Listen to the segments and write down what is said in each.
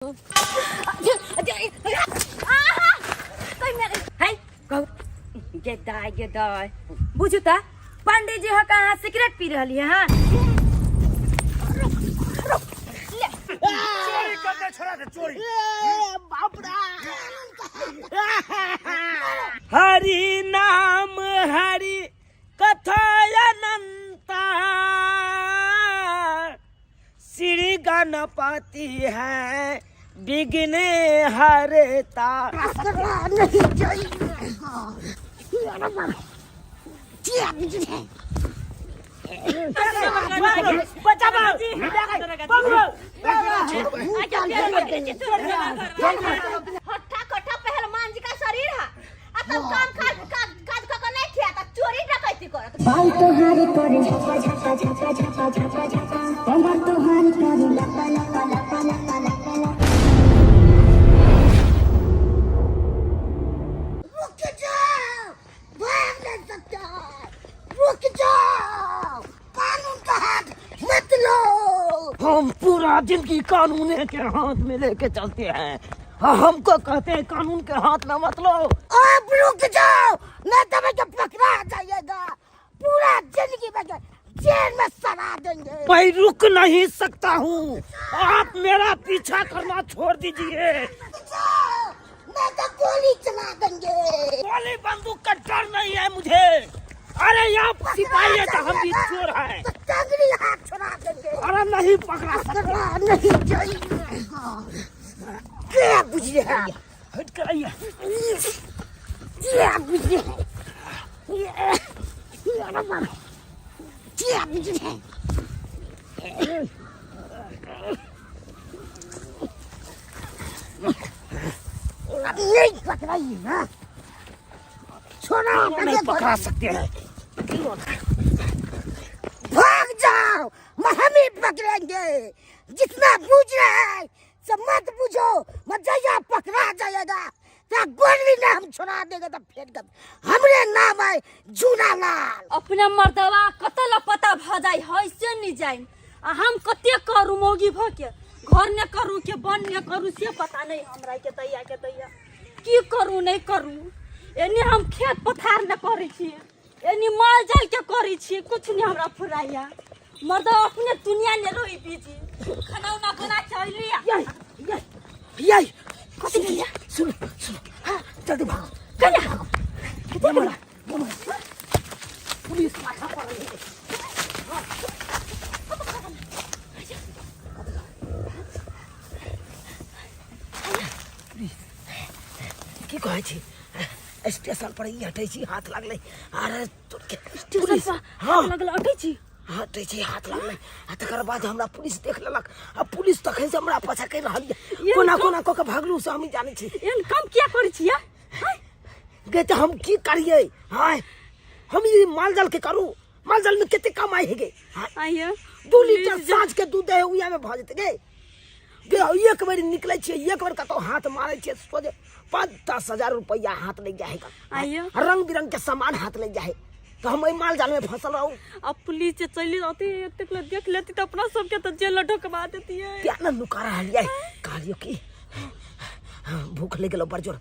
है कहू गे दाय गे दाय बुझू त पंडित जी हो कहाँ सिगरेट पी रहली है हाँ चोरी करने छोड़ा दे चोरी हरि नाम हरि कथा अनंता श्री गणपति है विघ्न हरता। हट्ठा कट्ठा पहलवान जी का शरीर है आ तब काम काज काज काज क के नहीं खिया त चोरी डकैती करत। बाल तोहार करे झपा झपा झपा झपा झपा झपा, कमर तोहार करे लपा लपा लपा लपा लपा लपा। रुक जाओ, भाग नहीं सकता, रुक जाओ, कानून का हाथ मत लो। हम पूरा जिंदगी कानून के हाथ में लेके चलते हैं, हमको कहते हैं कानून के हाथ में मत लो। आप रुक जाओ, नहीं तो मैं पकड़ा जाइएगा, पूरा जिंदगी में जेल में सड़ा देंगे। मैं रुक नहीं सकता हूँ, आप मेरा पीछा करना छोड़ दीजिए। मैं तो गोली चला देंगे। गोली बंदूक का डर नहीं है मुझे। अरे यहाँ सिपाही है तो हम भी चोर हैं। तो टंगड़ी हाथ छुड़ा देंगे। अरे नहीं पकड़ा सकता। नहीं चाहिए। क्या बुझे है? हट कर आइए। क्या बुझे है? क्या बुझे है? अब नहीं पकड़ाइए ना, छोड़ो। नहीं पकड़ा सकते हैं। भाग जाओ, हम ही पकड़ेंगे। जितना बुझ रहा है सब मत बुझो, मत जाइए, पकड़ा जाएगा। तो गोली ना हम छोड़ा देंगे तो फेंक दे। हमरे नाम है झूनालाल। अपने मर्दवा कत लपता भ जाय है से नहीं जाइन, आ हम कते करू मौगी भ के घर ने करू के बन ने करू से पता नहीं हमरा के दैया के दैया की करू नहीं करू। एने हम खेत पथार ने करै छी, एने माल जाल के करै छी, कुछ नहीं हमरा फुराइया। मर्दवा अपने दुनिया ने रोई बीजी खाना उना बना के अइली। यही यही यही कथी भेलै? सुनो सुनो, हाँ, जल्दी भागो। कहिया? ये मरा, ये मरा। पुलिस पाछा पड़ रही है। की कहै छी, स्टेशन पर ई हटै छी, हाथ लागलै। अरे तोर के स्टेशन पुलिस, पर हाँ। हाथ लगल अटै छी? हटै छी, हाथ लागलै। आ तकर बाद हमरा पुलिस देख लेलक, आ पुलिस तखन से हमरा पाछा करि रहल यऽ। एहन कोना कम- कोना कऽ के भागलू से हम जानै छी। एहन काम किया करै छी या? गे तऽ हम की करियै? हाँ, हम ई माल जाल के करू, माल जाल में कते कमाइ है गे? हाँ, आइए। 2 लीटर साँझ के दूध है, उया में भऽ जेतै गे। गे एक बेर निकलै छियै, एक बेर कतौ हाथ मारै छियै, सोझे 5-10 हजार रुपैआ हाथ लागि जाइ है। आइए। रंग बिरंग के सामान हाथ लागि जाइ है, तऽ हम एहि माल जाल में फंसल रहू। अब पुलिस जे चलि रहती एतेक लए देख लेती तऽ अपना सबके तऽ जेल ढुकबा देतियै। क्या न नुका रहलियै, कहलियौ कि भूख लागि गेलौ बड़ जोर,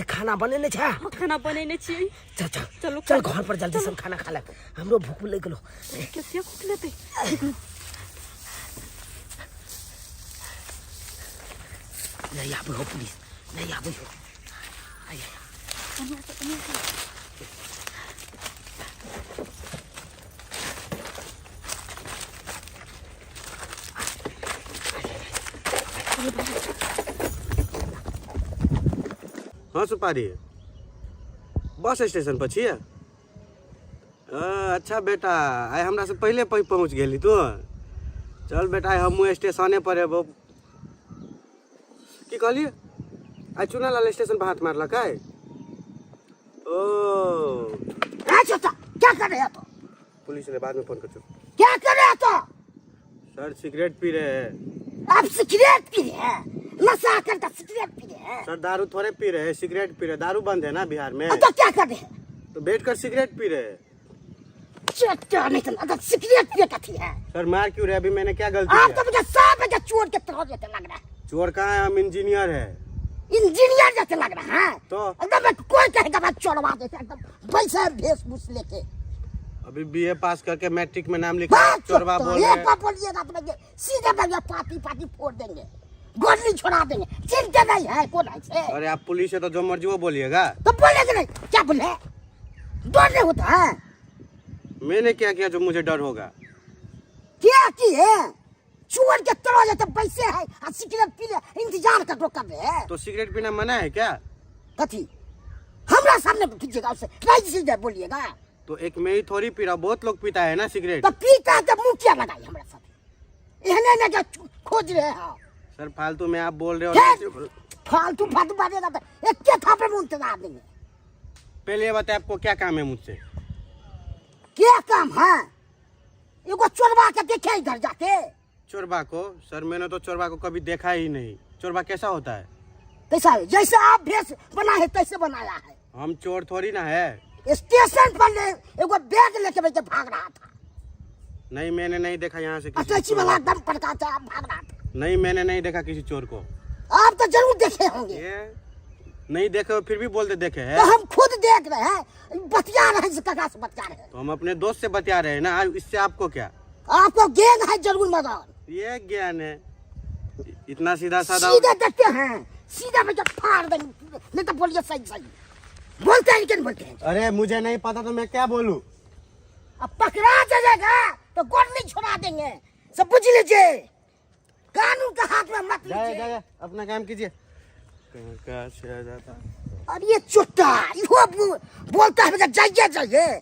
खाना बनेने छै? हाँ, खाना बनेने छियै। चल चल चलू, चल घर पर जल्दी से खाना खा ले, हमरो भूख लागि गेलौ। कते भूख लेतै? नहीं आबै हो पुलिस, नहीं आबै हो। आइ, आइ। हाँ सुपारी, बस स्टेशन पर छियै? अच्छा बेटा, आइ हमरा से पहिले पहुँच गेली तू। चल बेटा, आइ हमहूँ स्टेशने पर एबो। की कहलियै? आइ चुनालाल स्टेशन पर हाथ मारलकै? ओ अच्छा, क्या कर रहे हो तो? पुलिस ने बाद में फोन कर। क्या कर रहे हो तो? सर सिगरेट पी रहे हैं। आप सिगरेट पी रहे हैं? नशा करता सिगरेट पी रहे हैं? सर दारू थोड़े पी रहे हैं, सिगरेट पी रहे हैं। दारू बंद है ना बिहार में। तो क्या कर रहे हैं? तो बैठ कर सिगरेट पी रहे हैं। चट्टा नहीं तो अगर सिगरेट पिए कथी है? सर मार क्यों रहे? अभी मैंने क्या गलती आप किया? तो मुझे सब मुझे चोर के तरह देते लग रहा है। चोर कहाँ है, हम इंजीनियर है। इंजीनियर जैसे लग रहा है तो? एकदम एक कोई कहेगा बात चोरवा देते एकदम वैसे वेशभूष लेके। अभी बीए पास करके मैट्रिक में नाम लिखा, बात चोरवा तो बोल रहे एक हैं। बार बोलिएगा अपने के सीधे भैया पाती पाती फोड़ देंगे, गोली छोड़ा देंगे, चिंता नहीं है कौन है से। अरे आप पुलिस है तो जो मर्जी वो बोलिएगा। तो बोलेंगे नहीं, क्या बोले, डर नहीं होता है। मैंने क्या किया जो मुझे डर होगा? क्या की है, चोर के तरह जाते पैसे है आ सिगरेट पी ले इंतजार कर कर रहे हैं। तो सिगरेट पीना मना है क्या? कथी हमरा सामने पीजिएगा उसे नहीं सीधे बोलिएगा। तो एक मैं ही थोड़ी पी रहा हूँ, बहुत लोग पीता है ना सिगरेट। तो पीता है तो मुंह क्या लगाई हमरा साथ, एहने ने के खोज रहे हैं। सर फालतू में आप बोल रहे हो। फिर फालतू फालतू बातें करते, एक के थापे मुंह इंतजार देंगे। पहले ये बताए आपको क्या काम है मुझसे? क्या काम है, एगो चोरवा के देखे इधर जाके। चोरबा को? सर मैंने तो चोरबा को कभी देखा ही नहीं। चोरबा कैसा होता है? कैसा है, जैसे आप भेष बना है तैसे बनाया है। हम चोर थोड़ी ना है। स्टेशन पर ले एगो बैग लेके बैठ के भाग रहा था। नहीं मैंने नहीं देखा यहाँ से किसी अटैची चोर वाला को। एकदम पड़का था, आप भाग रहा था। नहीं मैंने नहीं देखा किसी चोर को। आप तो जरूर देखे होंगे। ये नहीं देखे हो फिर भी बोलते देखे है। तो हम खुद देख रहे हैं, बतिया रहे हैं, कका से बतिया रहे हैं। तो हम अपने दोस्त से बतिया रहे हैं ना, इससे आपको क्या? आपको ज्ञान है जरूर, मगर ये ज्ञान है इतना सीधा साधा। सीधे देखते हैं, सीधा में जब फाड़ देंगे, नहीं तो बोलिए सही सही बोलते हैं, लेकिन बोलते हैं। अरे मुझे नहीं पता तो मैं क्या बोलूं? अब पकड़ा जाएगा तो गोली छुड़ा देंगे, सब बुझ लीजिए, कानून के हाथ में मत जाए लीजिए। जाए अपना काम कीजिए। कहाँ से आ जाता? और ये चुट्टा इहो बोलता है जाइए जाइए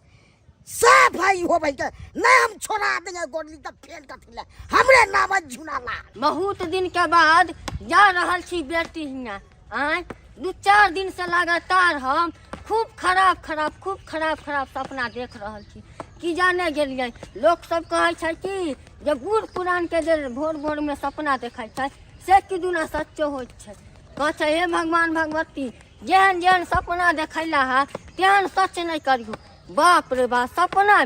साफ है इहो भाई के नहीं हम छोड़ा देंगे गोली तो फेल का फिर हमरे नाम है झुनालाल। बहुत दिन के बाद जा रहल छी बेटी हियाँ। आँय 2-4 दिन से लगातार हम खूब खराब खराब खूब खराब खराब सपना देख रहल छी। की जाने गेलियै, लोक सब कहै छै कि जे बूढ़ पुरान के जे भोर भोर में सपना देखै छै से कि दुना सच्चो होइत छै। कहै छै हे भगवान भगवती जेहन जेहन सपना देखैला है तेहन सच नहीं करियो। बाप रे बाप, सपना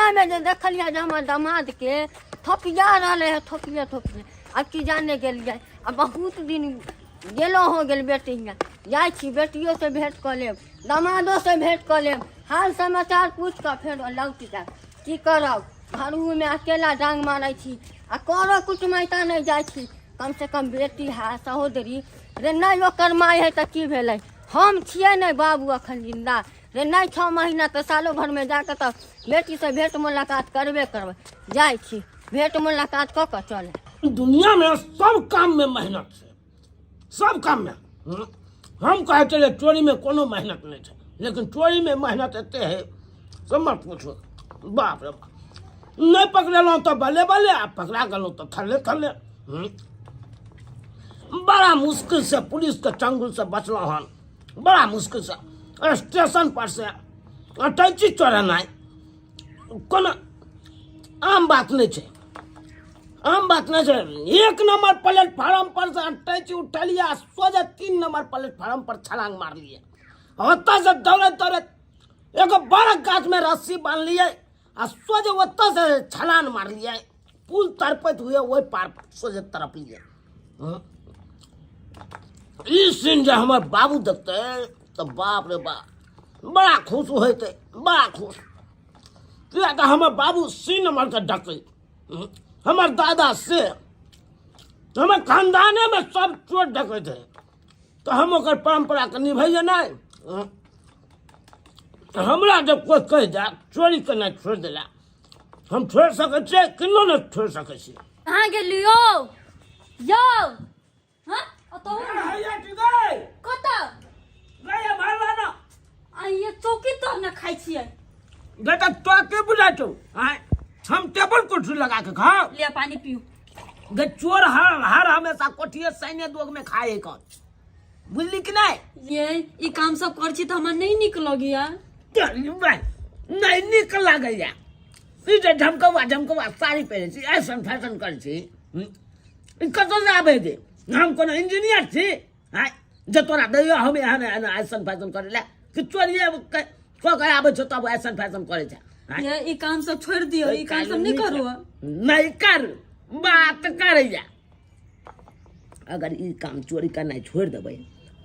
में जे देखलियै जे हमर दामाद के थोपिया रहलै है, थोपिए थोपिए। आब की जाने गेलियै, आ बहुत दिन गेलो हो गेल बेटी हियाँ। जाइ छी बेटियो से भेंट कऽ लेब, दामादो से भेंट कऽ लेब, हाल समाचार पूछि कऽ फेर लौट जायब। की करब, घरहुमे अकेला डाँग मारै छी आ करो कुटुमैता नहि जाइ छी। कम से कम बेटी है सहोदरी रे, नहि ओकर माय है तऽ की भेलै, हम छियै नहि बाबू अखन जिन्दा रे, नहि 6 महीना तऽ सालो भरिमे जाकऽ तऽ बेटीसँ भेंट मुलाकात करबे करबै। जाइ छी भेंट मुलाकात कऽ कऽ चल। दुनिया में सब काम में मेहनत है, सब काम में। हम कहते छलियै चोरी में कोनो मेहनत नहीं है, लेकिन चोरी में मेहनत एते है से मत पूछो। बाप रे बाप, नहीं पकड़ेलहुँ तऽ बल्ले बल्ले, आ पकड़ा गेलहुँ तऽ थल्ले थल्ले। बड़ा मुश्किल से पुलिस के चंगुल से बचलहुँ हन, बड़ा मुश्किल से। स्टेशन पर से अटैची चोरेनाइ कोनो आम बात नहीं छै, आम बात नहीं छै। 1 नंबर प्लेटफार्म पर से अटैची उठलियै आ सोझे 3 नंबर प्लेटफार्म पर छलांग मारलियै। ओतऽ से दौड़ैत दौड़ैत एगो बड़ गाछ में रस्सी बान्हलियै आ सोझे ओतऽ से छलांग मारलियै, पुल तरपैत हुए ओहि पार सोझे तरपलियै। ई सीन जे हमर बाबू देखतै तऽ बाप रे बाप बड़ा खुश होइतै, बड़ा खुश। किया तऽ हमर बाबू सी नंबर के डकै, हमर दादा से, हमर खानदाने में सब चोर डकैत है, तऽ हम ओकर परम्परा के निभैयै नहि। हमरा जब कोइ कहि दए चोरी केनाइ छोड़ि देला, हम छोड़ि सकै छियै? किन्नो नहि छोड़ि सकै छियै। कहाँ गेलियो यौ? हाँ ओतहु कतऽ? आ ये चौकी तर ने खाइ छियै। बेटा तो के बुझाइ छौ? आँय, हम टेबल कुर्सी लगा के खाओ। ले पानी पियू। गे चोर हर हर हमेशा कोठिए सैन्य दोग में खाए कन, बुझली कि नहीं? ये ई काम सब कर छी तऽ हमरा नहीं नीक लगैया। नहीं नीक लागैया। ई जे झमकौआ झमकौआ साड़ी पहिरै छी, ऐसन फैशन करै छी, ई कतऽ से आबै दे? हम कोनो इंजीनियर छी आँय जे तोरा दैयो हम एहन एहन ऐसन फैशन करै लए कि चोरिए कऽ के आबै छौ तब ऐसन फैशन करै छै? आँय? ये ई काम सब छोड़ि दियौ, ई काम सब नहीं करू। नहीं कर, बात करैया। अगर ई काम चोरी करनाइ छोड़ि देबै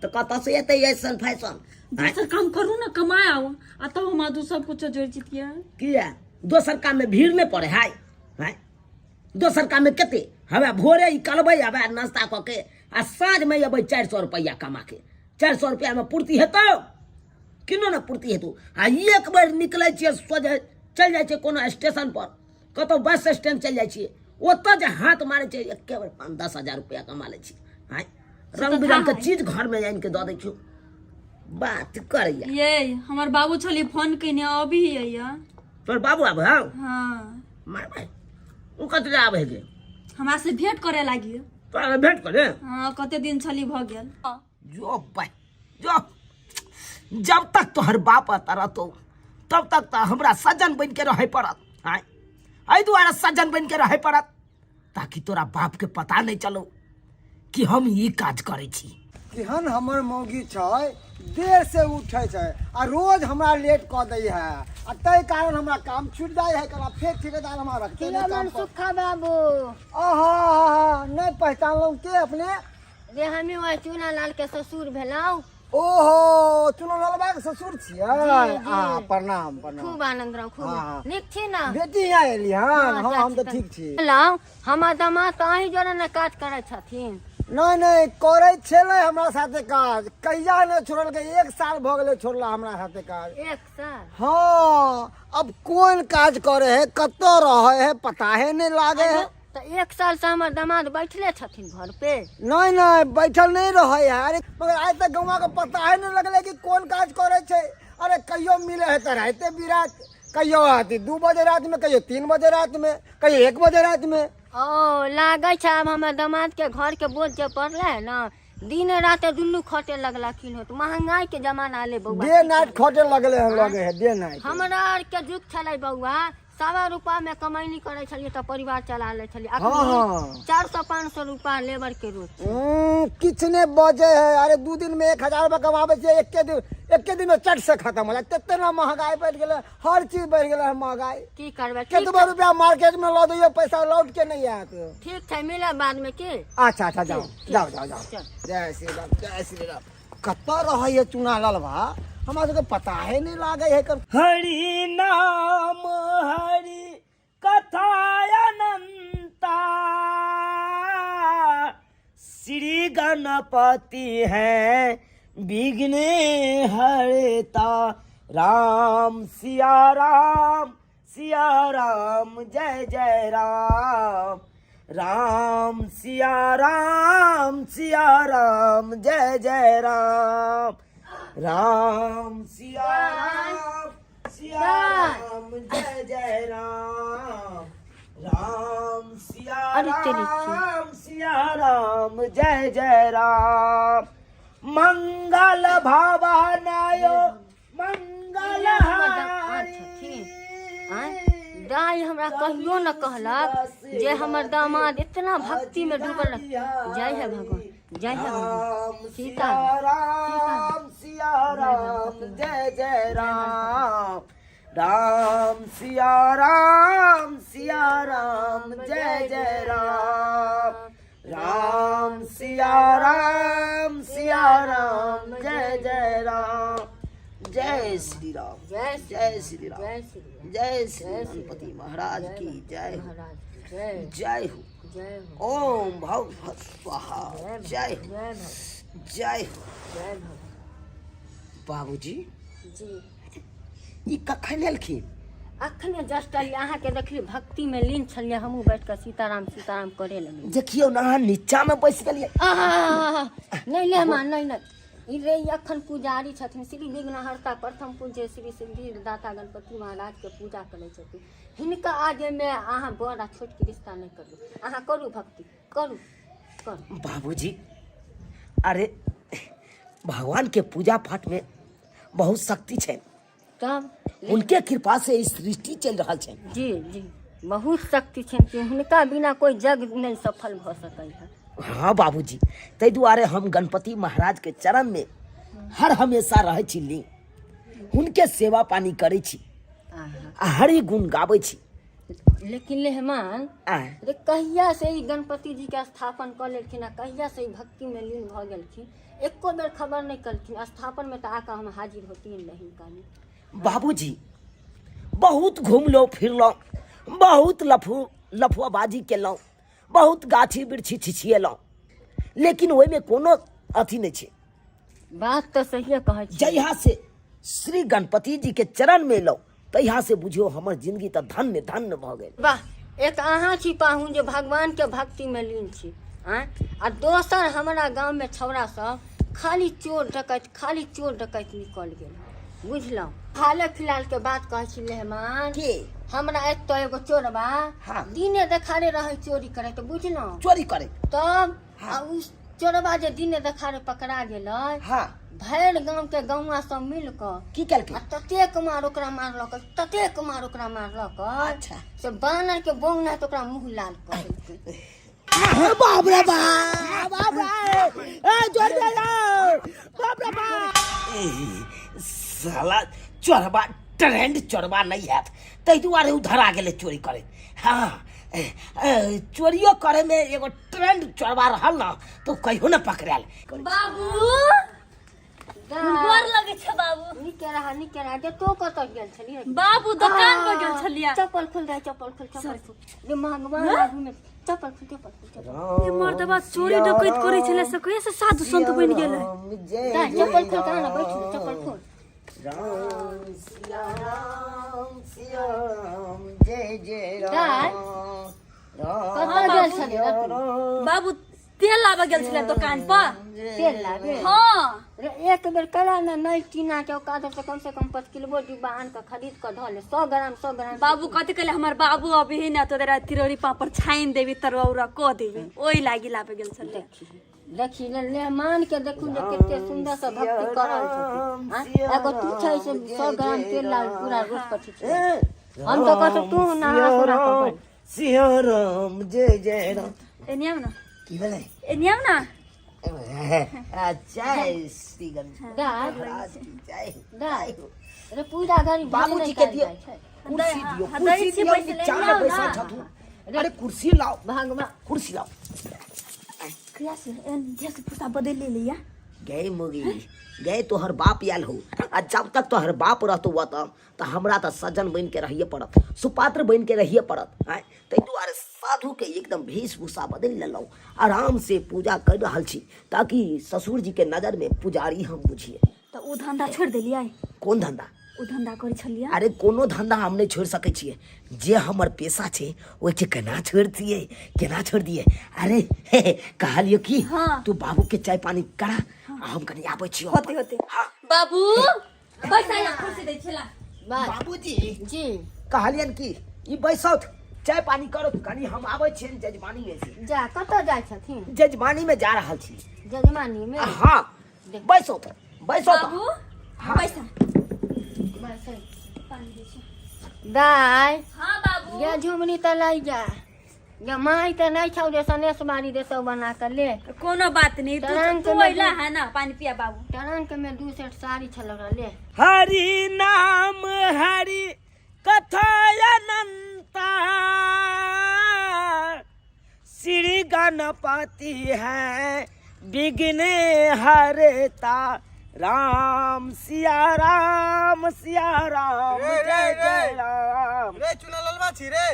तऽ कतऽसँ एतै ऐसन फैशन? दोसर काम करू ने, कमाय आउ आ तब हम दू सब कुछ जोड़ि जितियै। किया दोसर काममे भीड़ नहि पड़े है? हैं, दोसर काममे कते हवे भोरे ई कलबै, हवे नाश्ता कऽ के आ साँझमे अबै 400 रुपैआ कमा के। 400 रुपैआमे पूर्ति हेतौ? किनो ने पूर्ति हेतौ। आ एक बेर निकलै छियै, सोझे चलि जाइ छियै कोनो स्टेशन पर, कतहु बस स्टैंड चलि जाइ छियै, ओतऽ जे हाथ मारै छियै एके बेर 5-10 हजार रुपैआ कमा लै छियै। आँय, रंग बिरंग के चीज घरमे आनि के दऽ दै छियौ। बात करैया। ये हमर बाबू छली फोन केने, अभी ये। तोहर बाबू आबै हौ? हाँ। मार भाई, ओ कतऽ आबै है जे? हमरा से भेंट करे लागी। तोरा से भेंट करे? हाँ, कते दिन छली भऽ गेल। जो भाई जो, जब तक तोहर बाप एतऽ रहतौ तब तक तऽ हमरा सज्जन बनि के रहै पड़त। आँय, एहि दुआरे सज्जन बनि के रहै पड़त ताकि तोरा बाप के पता नहि चलो कि हम ई काज करै छी। केहन हमर मौगी छै, देर से उठै छै आ रोज हमरा लेट कऽ दै है आ ताहि कारण हमरा काम छूटि जाइ है। कला फेर ठेकेदार हमरा रखते नहि काम पर। सुखा बाबू। आहा, नहि पहचानलहुँ, के अपने? जे हमी वही चूना लाल के ससुर भेलहुँ। ओहो, चुनो लालबा के ससुर छियै? जी, जी। आ प्रणाम, प्रणाम। खूब आनंद रहू, खूब। हाँ। नीक छी ने? बेटी यहाँ एली? हँ हँ, हम तऽ ठीक छी। भेलहुँ, हमर दामाद तऽ अहीं जोरे ने काज करै छथिन। नहि नहि, करै छलै हमरा साथे काज, कहिया नहि छोड़लकै, एक साल भऽ गेलै छोड़ला हमरा साथे काज। एक साल? हाँ, अब कोन काज करे है, कतऽ रहे है, पता है नहि लागे है। तऽ एक साल से हमर दामाद बैठले छथिन घर पे? नहि नहि, बैठल नहि रहै है। अरे मगर आइ तक गौवा के पता है नहि लगलै कि कोन काज करै छै। अरे कहियो मिले है तऽ राइते बिरात, कहियो अथी 2 बजे रातिमे, कहियो 3 बजे रातिमे, कहियो 1 बजे रातिमे। ओ लागै छै आब हमर दामाद के घर के बोझ जे पड़लै है ने, दिन रात दुनू खटे लगलखिन होत। महंगाई के जमाना अलै बौआ। डे नाइट खटे लगले है, लगे है डे नाइट। हमरा आर के जुग छलै बौआ, 1.25 रुपा में कमैनी करै छलियै तऽ परिवार चला लै छलियै। हाँ। 400 500 रुपा लेबर के रोज। किछु नहि बजे है। अरे 2 दिन में 1000 रुपया कमाबै छियै, एके दिन, एके दिन में चट से खत्म हो जाए। तेते ना महंगाई बढ़ि गेलै, हर चीज बढ़ि गेलै है महंगाई। की करबै, ठीक। केतबो रुपया मार्केट में लऽ दैयौ, पैसा लौट के नहीं आयत। ठीक छै, मिलब बाद में की। अच्छा अच्छा, जाओ। ठीक। जाओ जाओ जाओ। चल। जय श्री राम, जय श्री राम। कतऽ रहै है चूना ललबा? हमरा सबके पता है नहीं लागे है कब। हरि नाम हरि कथा अनंता, श्री गणपति है विघ्न हरता। राम सिया राम सिया राम जय जय राम, राम सिया राम सिया राम जय जय राम, राम सिया राम सिया राम जय जय राम, राम सिया अरे तेरी की। राम सिया राम जय जय राम। मंगल भवनायो मंगल हारी। आँय, दाइ हमरा कहियो न कहलक जे हमर दामाद इतना भक्ति में डूबल रह। जय है भगवान, जय है भगवान। राम सीता सिया राम सिया राम जय जय राम, राम सिया राम सिया राम जय जय राम, राम सिया राम सिया राम जय जय राम। जय श्री राम। जय। जय श्री राम। जय श्री राम। जय श्री गणपति महाराज की जय हो। महाराज की जय। जय हो। जय हो। ओम भव भव स्वाहा। जय हो। जय भगवान। जय हो। जय भगवान। बाबूजी। जी। ई कखन एलखिन? अखने जस्ट अलियै, अहाँके देखली भक्ति में लीन छलियै, हमहूँ बैठ कऽ सीताराम सीताराम करे लगलियै। देखियौ ने, अहाँ नीचा में बैस गेलियै। आहा, नहि नहि माँ, नहि नहि, ई रे ई अखन पुजारी छथिन। श्री विघ्नहर्ता प्रथम पूज्य श्री सिद्धि दाता गणपति महाराज के पूजा करै छथिन। हिनका आगे में अहाँ बड़ आ छोट के रिश्ता नहि करू। अहाँ करू, भक्ति करू, करू। बाबूजी, अरे भगवान के पूजा पाठ में बहुत शक्ति छै। तब। उनके कृपा से ई सृष्टि चलि रहल छै। जी जी, बहुत शक्ति छनि कि हुनका बिना कोई जग नहि सफल भऽ सकै है। हाँ बाबूजी, ताहि दुआरे हम गणपति महाराज के चरण में हर हमेशा रहै छी लीन, हुनके सेवा पानी करै छी आहा आ हरि गुण गाबै छी। लेकिन लेहमान आँय रे कहिया से ई गणपति जी के स्थापन कऽ लेलखिन आ कहिया से ई भक्ति में लीन भऽ गेलखिन एको बेर खबर नहि कलखिन स्थापन में तऽ आके हम हाजिर होती नहीं कानी बाबूजी बहुत घुमलहुँ फिरलहुँ बहुत लफू लफुआबाजी केलहुँ बहुत गाछी वृक्षी छिछिएलहुँ लेकिन ओहिमे कोनो अथी नहि छै बात तऽ सहिए कहै छी जहिया से श्री गणपति जी के चरण में एलहुँ तहिया से बुझियौ हमर जिंदगी तऽ धन्य धन्य भऽ गेल वाह एक अहाँ छी पाहुन जे भगवान के भक्ति में लीन छी आँय आ दोसर हमरा गाँव में छौड़ा सब खाली चोर डकैत खाली चोर डकैत निकल गेल बुझलहुँ हाले फिलहाल के बात कहै छी मेहमान के हमरा एतऽ एगो चोरबा हाँ। दिने देखारे रहै चोरी करैत बुझलहुँ चोरी करे तब आ उ चोरबा जे दिने देखारे पकड़ा गेलै हाँ भरि गाँव के गौआ सब मिल कऽ की केलकै आ ततेक मार ओकरा मारलक ततेक मार ओकरा मारलक अच्छा। से बानर के बोंग नहि तऽ ओकरा मुँह लाल कऽ देलकै बाप रे बाप बाप रे ए जोर दे यार बाप रे बाप ए, साला चोरबा ट्रेंड चोरबा नहीं हैत ताहि दुआरे ओ धरा गेलै चोरी करे हाँ ए, ए, चोरियो करे में एगो ट्रेंड चोरबा रहल ना तो कहियो ना पकड़ायल बाबू गोर लगै छै बाबू नीके रहा नीके रहा जे तो कतऽ गेल छलियै बाबू दोकान पर गेल छलियै चप्पल खोल दे चप्पल खोल चप्पल खोल रे भगवान आगू में चप्पल खोल चप्पल खोल चप्पल ई मर्दबा चोरी डकैत करै छलै से कहिया से साधु संत बनि गेलै दाइ, चप्पल खोल कहाँ ना बैठ जो, चप्पल खोल राम सिया राम सिया राम जय जय दाइ, राम राम कतऽ गेल छलियै रातिमे? बाबू तेल लाबऽ गेल छलै दोकान पर तेल लाबे हाँ रे एक बेर कला ने नहीं टीना के औकात से कम से कम 5 किलो डिब्बा आन के खरीद के धऽ ले 100 ग्राम 100 ग्राम। बाबू कथी कहले हमर बाबू अभी न तो तेरा तिरौरी पापड़ छानि देबी तरुआ उरुआ कऽ देबी ओहि लागी लाबे गेल छलै। देखी देखी ले मेहमान के देखू जे कते सुंदर से भक्ति कर रहल छथिन आँय? एगो तू छै से 100 ग्राम तेल लाल पूरा रोड पर छिछले हम तो कहतो तू नहा सोना के बैठ। सिया राम जय जय राम। एने आउ न। की भेलै? एने आउ न। जय श्री गणेश दाइ महाराज की जय। दाइ रे पूजा घड़ी बाबूजी के दियौ कुर्सी दियौ। हाँ, दै कुर्सी छी दियौ। बैसै लए, नीचा मे लाउ बैसल ना। छथु। अरे कुर्सी लाओ। भगवान। कुर्सी लाओ। कहिया से एहन ड्रेस पुता बदलि लेलियै? गए मुगी गए, तोहर बाप आयल हो आ जब तक तोहर बाप रहतो हुआ तऽ हमरा तऽ सज्जन बनि के रहिए पड़त, सुपात्र बनि के रहिए पड़त। आँय, ताहि दुआरे साधु के एकदम वेशभूषा बदलि लेलहुँ, आराम से पूजा कर रहल छी ताकि ससुर जी के नजर में पुजारी हम बुझिए। तऽ ओ धंधा छोड़ि देलियै? कोन धंधा? ओ धंधा करै छलियै। अरे कोनो धंधा हम नहि छोड़ि सकै छियै। जे हमर पेशा छै ओहिके केना छोड़ि दियै, केना छोड़ि दियै? अरे हे, हे, कहलियौ कि तू बाबू के चाय पानी करा आ हम कनि आबै छियौ। होते होते। हाँ। बाबू बैसा, यहाँ कुर्सी दै छला। बात बाबूजी। जी। कहलियन कि ई बैसौथ, चाय पानी करो, कनि हम आबै छियनि जजमानी में से। जा कतऽ जाइ छथिन? जजमानी में जा रहल छी। जजमानी में? हाँ, बैसौथ बैसौथ। बाबू बैसा। बैसै। पानी दै छी। दाइ। हाँ बाबू। गे झुमनी तऽ लै जा गे, माय तऽ नहि छौ जे सनेस मारी देतौ बना कऽ ले। कोनो बात नहीं, तू ट्रंक तू में अइला है ना, पानी पिया बाबू। ट्रंक में दू सेट साड़ी छल ले। हरि नाम हरि कथा अनंता, श्री गणपति है विघ्न हरता, राम सिया राम सिया राम रे, रे, जय रे। जय राम। रे चुना ललवा छी रे।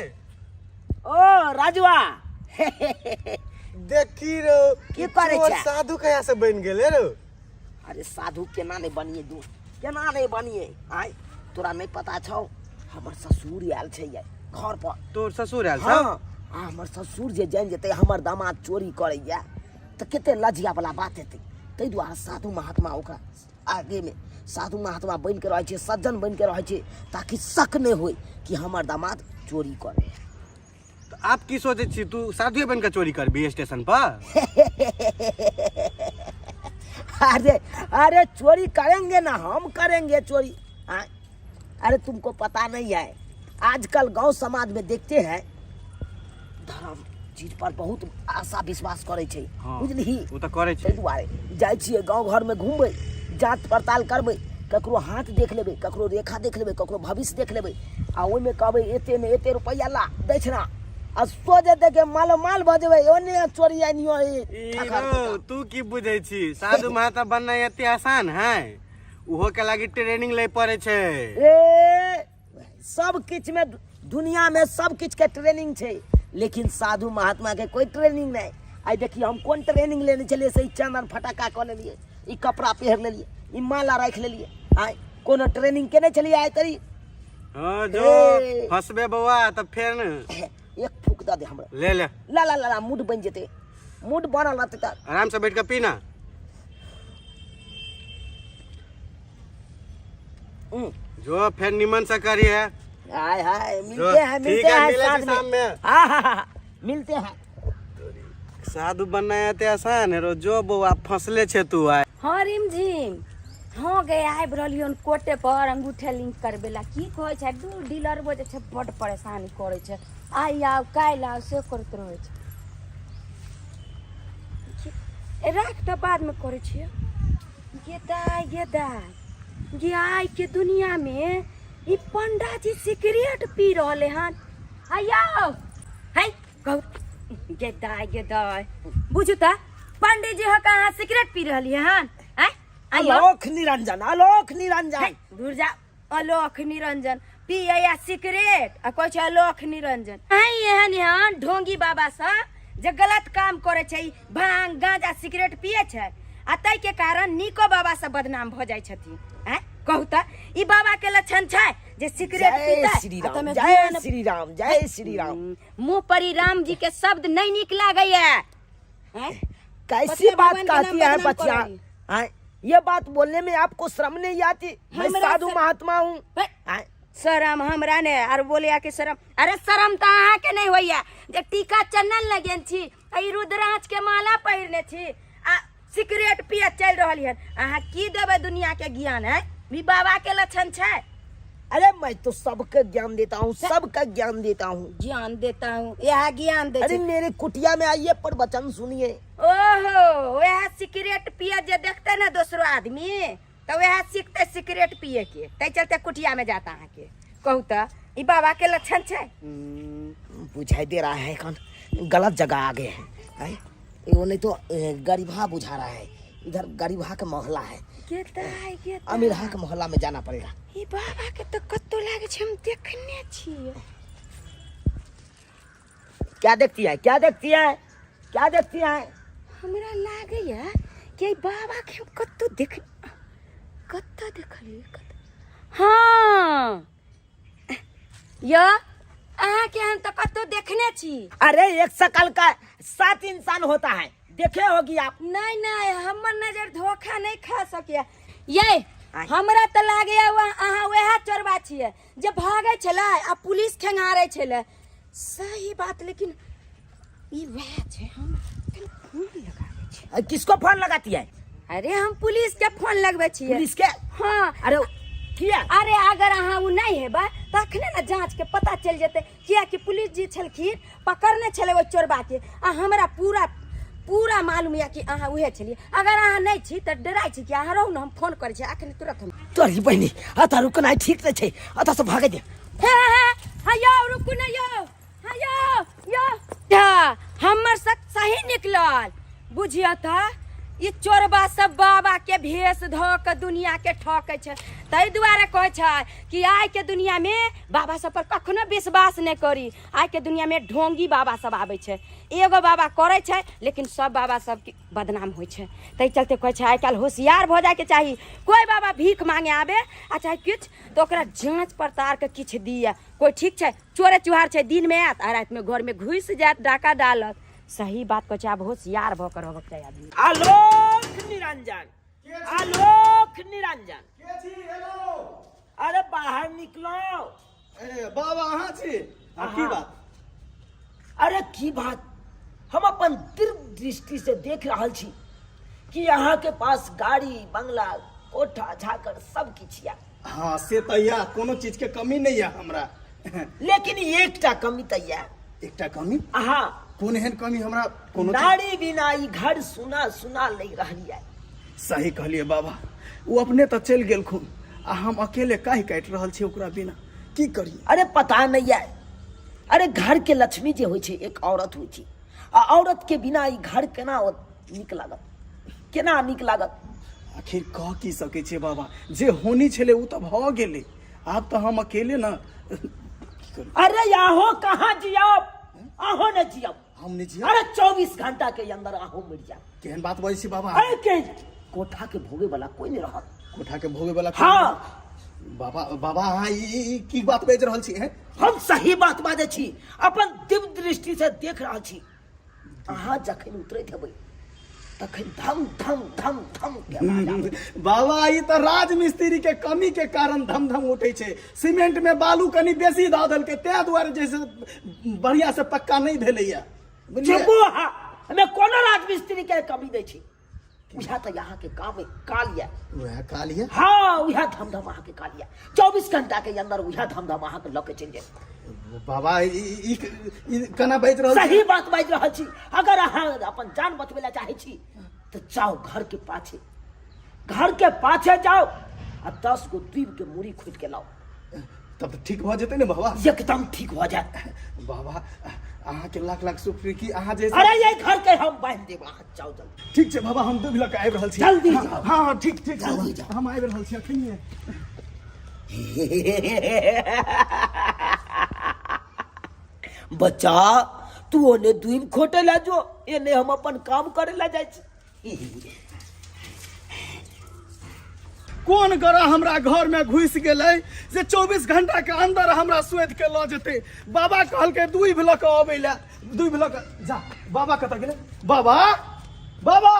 ओ राजुआ। देखी रो। की करै चोर छै? साधु कहिया से बनि गेलै रो? अरे साधु केना नहि बनिए दू, केना नहि बनिए? आय तोरा नहि पता छौ, हमर ससुर आयल छै ये घर पर। तोर ससुर आयल छौ? हाँ, आ हमर ससुर जे जानि जेतै हमर दामाद चोरी करैया तऽ कते लजिया वाला बात हेतै। ताहि दुआरे साधु महात्मा ओकरा आगेमे साधु महात्मा बनि के रहै छै, सज्जन बनि के रहै छै ताकि शक नहि होय कि हमर दामाद चोरी करे। तऽ आब की सोचै छी? तू साधुए बनि कऽ चोरी करबी स्टेशन पर? अरे अरे चोरी करेंगे ना, हम करेंगे चोरी। हाँ? अरे तुमको पता नहीं है, आजकल गांव समाज में देखते हैं धर्म चीज पर बहुत आशा विश्वास करे छै। हाँ। बुझलिही? ओ तऽ करै छै। ताहि दुआरे जाइ छियै गाँव घरमे, घुमबै, जाँच पड़ताल करबै। ककरो हाथ देख लेबै, ककरो रेखा देख लेबै, ककरो भविष्य देख लेबै आ ओहिमे कहबै एते ने एते रुपैआ ला दक्षिणा आ सोझे देखे मालो माल भऽ जेबै। ओने चोरी आनियो। ई रौ, तू की बुझै छी? साधु महात्मा बननाइ एते आसान है? ओहो के लागी ट्रेनिंग लै पड़ै छै। ए, सब किछु में, दुनिया में सब किछु के ट्रेनिंग छै, लेकिन साधु महात्मा के कोई ट्रेनिंग नहीं। आइ देखिए, हम कोन ट्रेनिंग लेने छलियै से ई चंदन फटाका कऽ लेलियै, ई कपड़ा पहिर लेलियै, ई माला राखि लेलियै। आइ कोनो ट्रेनिंग केने छलियै आइ तरी? हाँ, जो। ए। फंसबे बौआ तऽ फेर न। एक फूक दऽ दे हमरा। ले ले। ला ला ला ला, मूड बनि जेतै, मूड बनल रहतै तऽ। आराम से बैठ के पी ना। जो, फिर निमन से करिए। हाय हाय, जो, मिलते हैं। ठीक मिलते है, हैं मिले साँझ छी शाम में। में। हाँ हाँ हाँ, मिलते हैं। साधु बनना एते आसान है रो? जो बौआ, फंसले छे तू आइ। हाँ रिम झिम, हाँ गे, आबि रहलियै हन कोटे पर अंगूठा लिंक करबै ला। की कहै छै, दू डीलर जे छै बड्ड परेशानी करै छै, आइ आउ काल्हि आउ से करैत रहै छै। ए, राख तऽ, बादमे करै छियै। गे दाइ, गे दाइ, गे, आइ के दुनियामे ई पंडा जी सिगरेट पी रहले हन। आइयो है कहू। गे दाइ, गे दाइ, बुझू तऽ पंडित जी हो के अहाँ सिगरेट पी रहलियै हन? आँय आइयो। आलोक निरंजन, आलोक निरंजन। हे, दूर जा। अलोक निरंजन पिए या सिगरेट आ कहै छै अलोक निरंजन। अहीं एहन एहन ढोंगी बाबा सब जे गलत काम करै छै, भांग गांजा सिगरेट पिए छै आ ताहि के कारण नीको बाबा सब बदनाम भऽ जाइ छथिन। आँय कहू तऽ, ई बाबा के लक्षण छै जे सिगरेट जय पीतै? श्री आ राम। तमे जय ज्ञान- श्री राम, जय श्री राम। मुँह पर ई राम जी के शब्द नहीं नीक लागैया। आँय? कैसी पतिया बात भगवान के नाम कहती है बदनाम बच्चा? करेली। हाँ, ये बात बोलने में आपको शर्म नहीं आती? मैं हमरा साधु महात्मा हूँ। हे, हाँ, शरम हमरा ने आर बोले के शरम? अरे शरम तऽ अहाँके नहि होइया जे टीका चंदन लगेन छी आ ई रुद्राक्ष के माला पहिरने छी आ सिगरेट पिए चलि रहल हन। अहाँ की देबै दुनिया के ज्ञान है? ई बाबा के लक्षण छै? अरे मैं तो सबका ज्ञान देता हूँ, सबका ज्ञान देता हूँ। ज्ञान देता हूँ, यह ज्ञान दे अरे छै। मेरे कुटिया में आइए, प्रवचन सुनिए। ओहो, वएह सिगरेट पिए जे देखते ने दोसरो आदमी तऽ वएह सीखते सिगरेट पिए के, ताहि चलते कुटिया में जाता अहाँके। कहू तऽ, ई बाबा के लक्षण छै? बुझाई दे रहा है कौन गलत जगह आ गए हैं। आय? वो नहीं तो गरीबहा बुझा रहा है, इधर गरीबहा के मोहल्ला है। के दाइ, के दाइ। अमीरहा के मोहल्ला में जाना पड़ेगा। ई बाबा के तऽ कतौ लागै छै हम देखने छियै। क्या देखती है, क्या देखती है, क्या देखती है? हमरा लागैया कि एहि बाबा के हम कतौ देख, कतऽ देखलियै, कतऽ? हाँ य, अहाँके हम तऽ कतौ देखने छी। अरे एक शकल का सात इंसान होता है, देखे होगी आप। नहीं नहीं, हमर नजर धोखा नहीं खा सकैया। ये हमरा तऽ लागैया अहाँ वएह चोरबा छियै जे भागै छलै आ पुलिस खेंगारै छलै। सही बात, लेकिन ई वएह छै। हम कनि फोन लगाबै छी। किसको फोन लगाती है? अरे हम पुलिस के फोन लगबै छियै। पुलिस के? हाँ। अरे किया? अरे अगर अहाँ ओ नहि हेबै तऽ अखने ने जांच के पता चलि जेतै, कियाकि पुलिस जी छलखिन, पकड़ने छलै ओहि चोरबा के आ हमरा पूरा पूरा मालूम यऽ कि अहाँ उहे छलियै। अगर अहाँ नहि छी तऽ डराइ छी कि? अहाँ रहू ने, हम फोन करै छी अखने तुरंत हम। तोरी बहिनी, अतः रुकनाइ ठीक नहि छै, अतः से भागै दे। हे हे हे, यौ रुकू ने यौ। हाँ यौ यौ, हाँ, हमर सच सही निकलल। बुझियौ तऽ ई चोरबा सब बाबा के भेष धऽ के दुनिया के ठकै छै। ताहि दुआरे कहै छै कि आइ के दुनिया में बाबा सब पर कखनो विश्वास नहि करी। आइ के दुनिया में ढोंगी बाबा सब आबै छै। एगो बाबा करै छै लेकिन सब बाबा सब के बदनाम होइ छै। ताहि चलते कहै छै आइ काल्हि होशियार भऽ जाइके चाही। कोइ बाबा भीख मांगे आबे आ चाहे किछु तऽ ओकरा जाँच पड़ताल के किछु दिअ। कोइ ठीक छै, चोरे चुहार छै, दिनमे आयत आ रातिमे घरमे घुसि जायत, डाका डालत। सही बात कहै छै, आब होशियार भऽ कऽ रहबक चाही आदमी। आलोक निरंजन, आलोक निरंजन, अरे बाहर निकलो। ए बाबा, अहाँ छी? आ की बात? अरे की बात, हम अपन दीर्घ दृष्टि से देख रहल छी कि अहाँ के पास गाड़ी, बंगला, कोठा झाकर सब किछु या। हाँ, से तऽ या, कोनो चीज के कमी नहीं है हमरा। लेकिन एकटा कमी तऽ या। एकटा कमी? अहाँ। कोन एहन कमी हमरा? कोनो चीज- नारी बिना ई घर सुना सुना लग रहल या। सही कहलिए बाबा, ओ अपने तऽ चलि गेलखुन। आ हम अकेले काहि काटि रहल छी ओकरा बिना की करी अरे पता नहीं है अरे घर के लक्ष्मी जे होइ छै एक औरत होइ छै आ औरत के बिना ई घर केना नीक लागत केना नीक लागत आखिर कह की सकै छियै बाबा जे होनी छलै ओ तऽ भऽ गेलै आब तऽ हम अकेले न की करू अरे आहो कहाँ जियब आहो ने जियब हम नहि जियब अरे 24 घंटा के अंदर आहो मर जाब केहन बात बजै छी बाबा अरे के कोठा के भोगे वाला कोई नहीं रहत कोठा के भोगे वाला हाँ। बाबा बाबा अहाँ ई की बात बाजि रहल छी हैं हम सही बात बाजै छी अपन दिव्य दृष्टि से देख रहल छी अहाँ जखन उतरैत हेबै तखन धम धम धम धम के आवाज आबै। बाबा ई तऽ राजमिस्त्री के कमी के कारण धम धम उठै छै सीमेंट में बालू कनि बेसी दऽ देलकै ताहि दुआरे जे से बढ़िया से पक्का नहि भेलैया बुझलियै चुपो अहाँ हमे कोनो राजमिस्त्री के कमी नहि छी उएह तऽ अहाँके काम काल यऽ उएह काल यऽ हाँ उएह धम धम अहाँके काल यऽ 24 घंटा के अंदर उएह धम धम अहाँके लऽ के चलि जायत बाबा ई ई केना बाजि रहल सही बात बाजि रहल छी अगर अहाँ अपन जान बचबै लए चाहै छी तऽ जाउ घर के पाछे घर के पाछे जाउ आ 10 गो दूब के मूड़ी खोटि के लाउ तब तऽ ठीक भऽ जेतै ने बाबा एकदम ठीक भऽ जायत बाबा अहाँके लाख लाख शुक्र की अहाँ जे अरे ये घर के हम बांध देब अहाँ जाउ जल्दी ठीक छै बाबा हम दूध लऽ कऽ आबि रहल छी जल्दी हाँ, जाउ। हाँ हाँ ठीक ठीक छै जल्दी बाबा। जाउ। हम आबि रहल छी अखनिये बच्चा तू ओने दूब खोटे ला जो एने हम अपन काम करे ला जाइ छी कोन ग्रह हमरा घर में घुसि गेलै जे 24 घंटा के अंदर हमरा सुति के लऽ जेतै बाबा कहलकै दूइभ लऽ कऽ अबै लए दूइभ लऽ कऽ जा बाबा कतऽ गेलै बाबा बाबा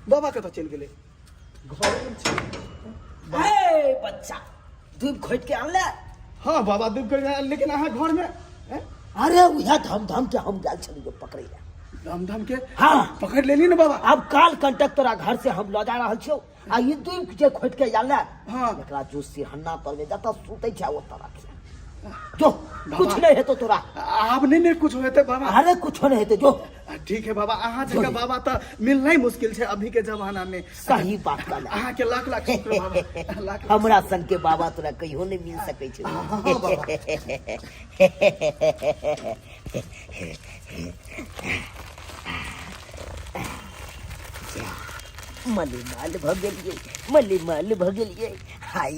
बाबा कतऽ चलि गेलै घरे मे छै हे बच्चा दूब खोट के आनले हाँ बाबा दूब कर लेकिन अहाँ घर में हैं? अरे उहे धम धम के हम गेल छलियै पकड़ै लए धम धम के हाँ। पकड़ लेली ने बाबा अब काल कंटक तोरा घर से हम लऽ जा रहल छियौ आ ई दूब जे खोट के आनले हाँ। एकरा जो सिरहन्ना तर में जतऽ सुतै छै ओतऽ राखिया जो कुछ नहीं हेतौ तोरा आब नहीं ने कुछ हेतै बाबा अरे कुछो नहीं हेतै जो ठीक है बाबा अहाँ जगह बाबा तऽ मिलनाइ मुश्किल छै अभी के जमाना में सही बात कहला अहाँ के लाख लाख शुक्र बाबा लाख लाख हमरा सन के बाबा तोरा कहियो नहीं मिल सकै छै हाँ, हाँ, बाबा। मलेमाल भऽ गेलियै मलेमाल भऽ गेलियै हाय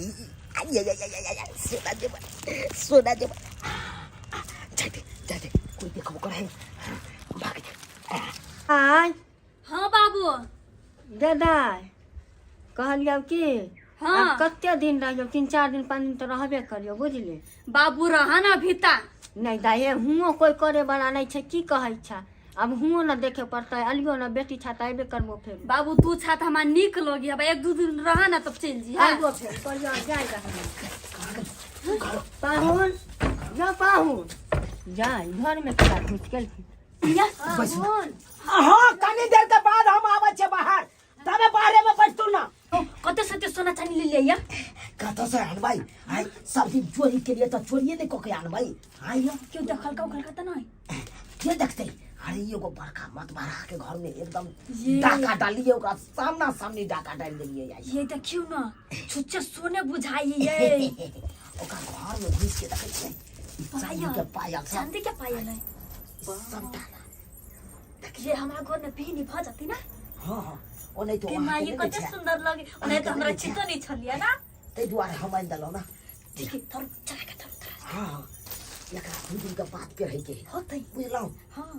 आइ आइ आइ आइ आइ सोना जेवर सोना जेवर जाते जाते कोई देखबो करे भाग जा आय हाँ बाबू दादा कहलियौ की हाँ। आब कते दिन रहियौ 3 4 दिन 5 दिन तऽ रहबे करियौ बुझली बाबू रहा ना भीता नहि दाइ हे हुओं कोइ करे वाला नहि छै की कहै छै आब हुओं ने देखे पड़तै अलियो ने बेटी छा तऽ अयबे करबो फेर बाबू तू छा तऽ हमरा नीक लगी अब एक दू दिन रहा ना तब चलि जी आबो फेर कहलियौ जाय रहल पाहुन जा पाहुन जाय घरमे केना घुसि गेलखिन हाँ कनी देर के बाद हम आबै छियै बाहर तबे बाहरे में बैठतू ना कते सते सोना चानी ले लिया कतऽ से आनबै आइ सब दिन चोरी के लिए तऽ चोरिये नहि कऽ के आनबै आइ यौ क्यों देखल का उखल का तऽ नहीं के देखतै अरे एगो बड़का मतबारा के घर में एकदम ये। डाका डालिए ओकरा सामना सामनी डाका डाल देलिए आइ ये देखियो ना छुच्चे सोने बुझाई ये ओकरा घर में घुस के देखै छियै चांदी के पायल सब चांदी के पायल है सबटा ना। ये हमरा घर में पीनी भ जाती ना हाँ हाँ ओ नहीं तो कि वहाँ माँ के ये नहि कते छै। सुंदर लगे नहीं तो हमरा चितो नहीं छलिया ना ताहि दुआरे हम आनि देलहुँ ना ठीक है थोड़ा चला के थोड़ा थोड़ा हाँ हाँ एकरा दू दिन के बाद के रहै के है होतै बुझलहुँ हाँ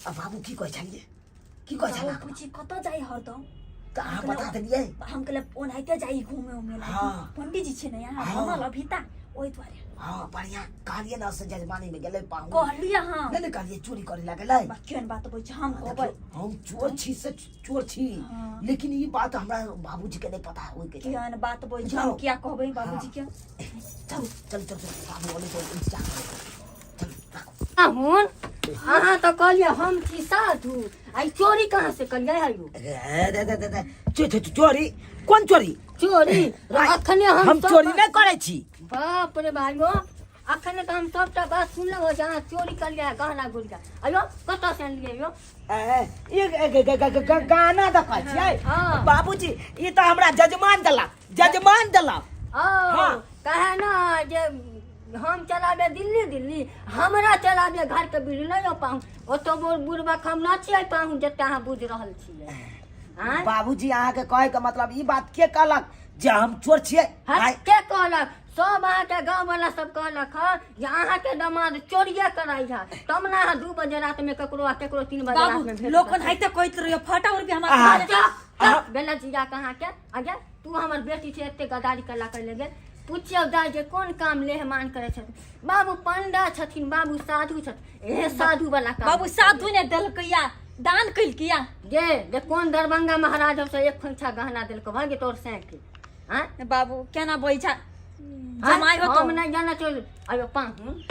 आ बाबू की कहै छलियै की कहै छला पूछी कतऽ जाइ हरदम तऽ अहाँ बता देलियै हम कहले ओनाहिते जाइ घूमे उमे ला हाँ। पंडित जी छै ने यहाँ हाँ। बनल अभिता ओहि दुआरे हाँ बढ़िया कहलियै ने से जजमानी में गेलै पाहुन कहलियै हाँ नहि ने कहलियै चोरी करे ला गेलै बा केहन बात बोलै छै हम कहबै देखियौ, हम चोर छी से चोर छी हाँ। लेकिन ई बात हमरा बाबूजी के नहीं पता होय के चाही। केहन बात बोलै छै हम जाओ। किया कहबै बाबूजी के चल चल चल चल बाबू अबै छै इंतजार करै चल राखू पाहुन अहाँ तऽ कहलियै हम छी साधु आ ई चोरी कहाँ से कलियै है यौ रे रे रे रे रे चोरी कोन चोरी चोरी अखने हम हम सब- चोरी नहि करै छी बाप रे भाइयो अखन तऽ हम सबटा बात सुनलहुँ जे अहाँ चोरी कलियै गहना गुड़िया। अयो कतऽ से अनलियै यौ? गाना दऽ कहै छियै? हँ। बाबूजी, ई तऽ हमरा जजमान देलक, जजमान देलक। ओ कहे ना जे हम चलाबे दिल्ली दिल्ली, हमरा चलाबे घर के बिजली नहीं हो पाऊँ। ओतो बुढ़बक हम न छियै पाहु जते अहाँ बुझ रहल छियै। आँय? बाबूजी, अहाँके कहै के मतलब ई बात के कहलक जे हम चोर छियै? हँ, आँय? के कहलक? सब अहाँके गाँव वाला सब कहलक हँ जे अहाँके दमाद चोरिये करै है, तब ने अहाँ 2 बजे रात में ककरो आ ककरो 3 बजे रात में बाबू भेंट लोकन करतै। हाइते कहैत रहियो फटा उड़ भी हमरा आहा। घरे। चल, चल, बेला जीजा के अहाँके आगे तू हमर बेटी छै एते गदारी कला कर ले गेल। पूछियौ दाइ जे कोन काम लेहमान करै छथिन? बाबू पंडा छथिन, बाबू साधु छथिन। एहे साधु वाला काम। बाबू साधु ने देलकैया, दान कैलकैया। जे जे कोन दरभंगा महाराज से एक खोइछा गहना देलको भागे तोर सैके? आँय? बाबू केना बैठा आँय? जमाइ हो हम नहीं जाना चल। अयो पाहुन,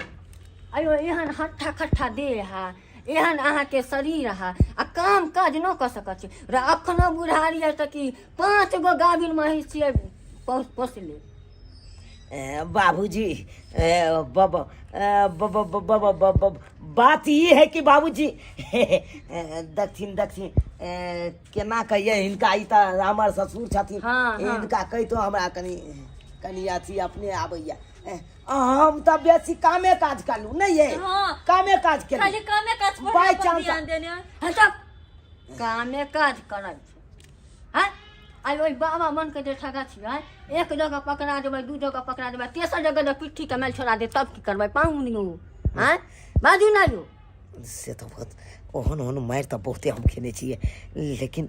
अयो एहन हट्ठा खट्ठा देह है, एहन अहाँके शरीर है आ काम काज न कऽ सकैत छी र। अखनो बुढ़ारी है तऽ की 5 गो गाभिन महींस छियै पोसले। बाबूजी, ए, बब ए, ब ब ब ब ब ब बात ई है कि बाबूजी, दक्षिण दक्षिण केना कहिए हिनका, ई तऽ हमर ससुर छथिन। हाँ, हाँ। हिनका कहितो हमरा कनि कनि अथी अपने आबैया। हम तऽ बेसी कामे काज करलू नहीं ये। हाँ। कामे काज केलहुँ। खाली कामे काज पर बाय अपन चांस ध्यान देने। हँ, सब कामे काज करै छै। हँ, आइ ओहि बाबा मन के जे ठगा छियै, एक जगह पकड़ा देबै, 2 जगह पकड़ा देबै, तेसर जगह जे पिट्ठी के मैल छोड़ा दे तब की करबै पाहुन यौ? हँ, बाजू ना यौ। से तऽ बहुत ओहन ओहन मारि तऽ बहुते हम खेने छियै, लेकिन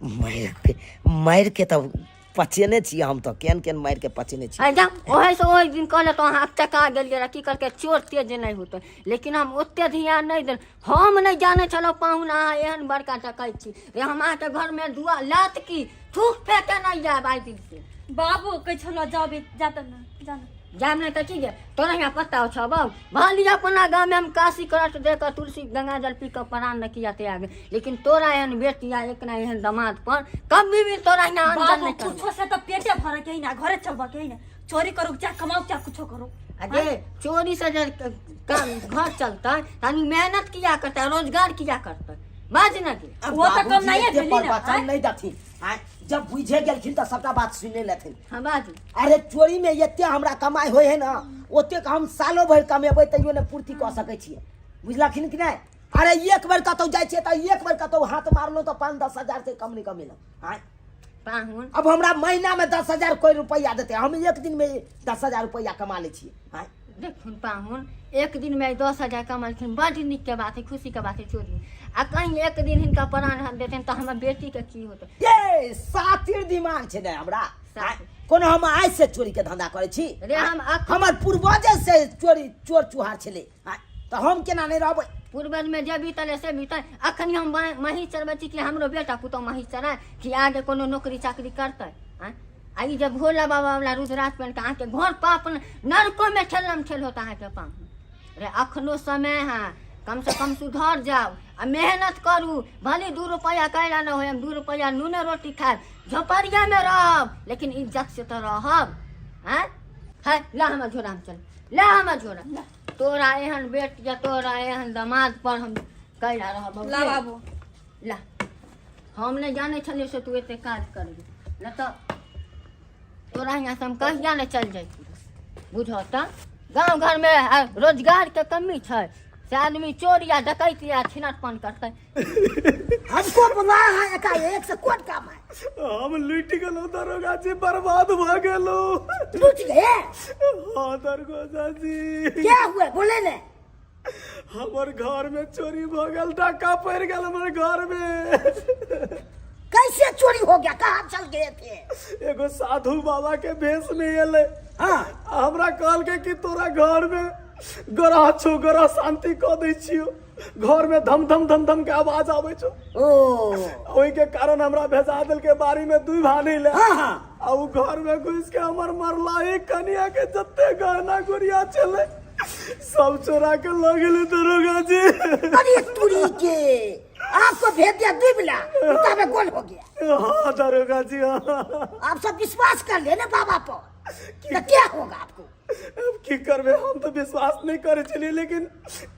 मारि के मारि के तऽ पचेने छियै हम, तऽ केहन केहन मारि के पचेने छियै। आइ जा ओहे से ओहि दिन कहले तऽ अहाँ चका गेलियै रहए, की कहलकै चोर तेज नहि होतै, लेकिन हम ओते ध्यान नहि देल। हम नहि जानै छलहुँ पाहुन अहाँ एहन बड़का डकैत छी रे। हम अहाँके घरमे दुआ लात की थूक फेके नहि जायब आइ दिन से। बाबू कहै छलहुँ जाबे जा तऽ ने जाना। जायब नहि तऽ की गे, तोरा यहाँ पता छौ बाबू? भली अपना गाँवमे हम काशी करट दे कऽ तुलसी गंगा जल पी कऽ प्राण न किया त्याग, लेकिन तोरा एहन बेटी आ एक ना एहन दमाद पर कभी भी तोरा यहाँ अनजन बाबू नहि करबौ। कुछो से तऽ पेटे भरऽ के है ना, घरे चलबऽ के है ना, चोरी करू चाहे कमाऊ चाहे कुछो करू। अरे चोरी से जे काम घर चलतै तऽ आदमी मेहनत किया करतै, रोजगार किया करतै? बाज ना गे। अब वो तऽ बाबूजी कमनाइए एते भेलै ना, प्रवचन आँय? नहि देथिन। आँय, जब बुझे गेलखिन तऽ सबटा बात सुने लेथिन। हाँ बाजू। अरे चोरी में एते हमरा कमाई होय है ना, ओतेक हम सालो भरि कमेबै तैयो ने पूर्ति कऽ सकै छियै, बुझलखिन कि नहि? अरे एक बेर कतौ जाइ छियै तऽ एक बेर कतौ हाथ मारलहुँ तऽ 5-10 हजार से कम नहि कमेलहुँ। आँय? पाहुन। अब हमरा महीना में 10,000 कोई रुपया देते, हम एक दिन में 10,000 रुपया कमा लै छियै। आँय? देखुन पाहुन, एक दिन में 10,000 कमेलखिन, बड नीक के बात है, खुशी के बात है। चोरी आ कहीं एक दिन हिनका प्राण हाथ देथिन तऽ हमर बेटी के की होतै? ये सातिर दिमाग छै ने हमरा। सातिर। कोनो हम आइ से चोरी के धंधा करै छी? रे हम हमर पूर्वजे से चोरी चोर चुहार छलै। आँय, तऽ हम केना नहि रहबै? पूर्वज में जे बीतल से बीतल। अखन हम महींस चरबै छी कि हमरो बेटा पुतोह महींस चराय कि आगे कोनो नौकरी चाकरी करतै? आँय, आ ई जे भोला बाबा वाला रुद्राक्ष पहन के अहाँके घर पाप नरको में ठेलम ठेल होता अहाँके पाहुन। रे अखनो समय है, कम से कम सुधर जाओ आ मेहनत करू। भले 2 रुपया कैला न होय, हम 2 रुपया नूने रोटी खायब, झोपड़िया में रहब, लेकिन इज्जत से तो रहब। आँय है, ला हमर झोरा में चल, ला हमर झोरा। तोरा एहन बेट या तोरा एहन दमाद पर हम कैला रहब? ला बाबू ला। हम नहि जानै छलियै से तू एते काज करबी, नहि तऽ तोरा यहाँ से हम कहिया नहि चलि जैती। बुझऽ तऽ गाँव घरमे रोजगारके कमी छै से आदमी चोर या डकैत या छिनटपन करतै। हमको बुलाया है एकाएक से कोन काम है? हम लूटि गेलहुँ दरोगा जी, बर्बाद भऽ गेलहुँ। लूट गए? हाँ दरोगा जी। क्या हुआ बोले ने? हमर घर में चोरी भऽ गेल, डाका पड़ि गेल हमर घर में। कैसे चोरी हो गया, कहाँ चल गए थे? एगो साधु बाबा के भेष में एलै। हाँ। आ हमरा कहलकै कि तोरा घर में ग्रह छौ, ग्रह शांति कऽ दै छियौ, घर में धम धम धम धम के आवाज आबै छौ। ओ ओहि के कारण हमरा भेजा देलकै बाड़ी में दुई भानी ले। हाँ, हाँ। आ उ घर में घुस के हमर मरला एक कनिया के जते गहना गुड़िया छलै सब चोरा के लऽ गेलै दरोगा जी। अरे तुरी के, आपको भेज दिया दुबला, उतना में गोल हो गया। हाँ दरोगा जी, हाँ। आप सब विश्वास कर ले ना बाबा पर। तो क्या होगा आपको? अब की करबे, हम तो विश्वास नहीं करे छलिए, लेकिन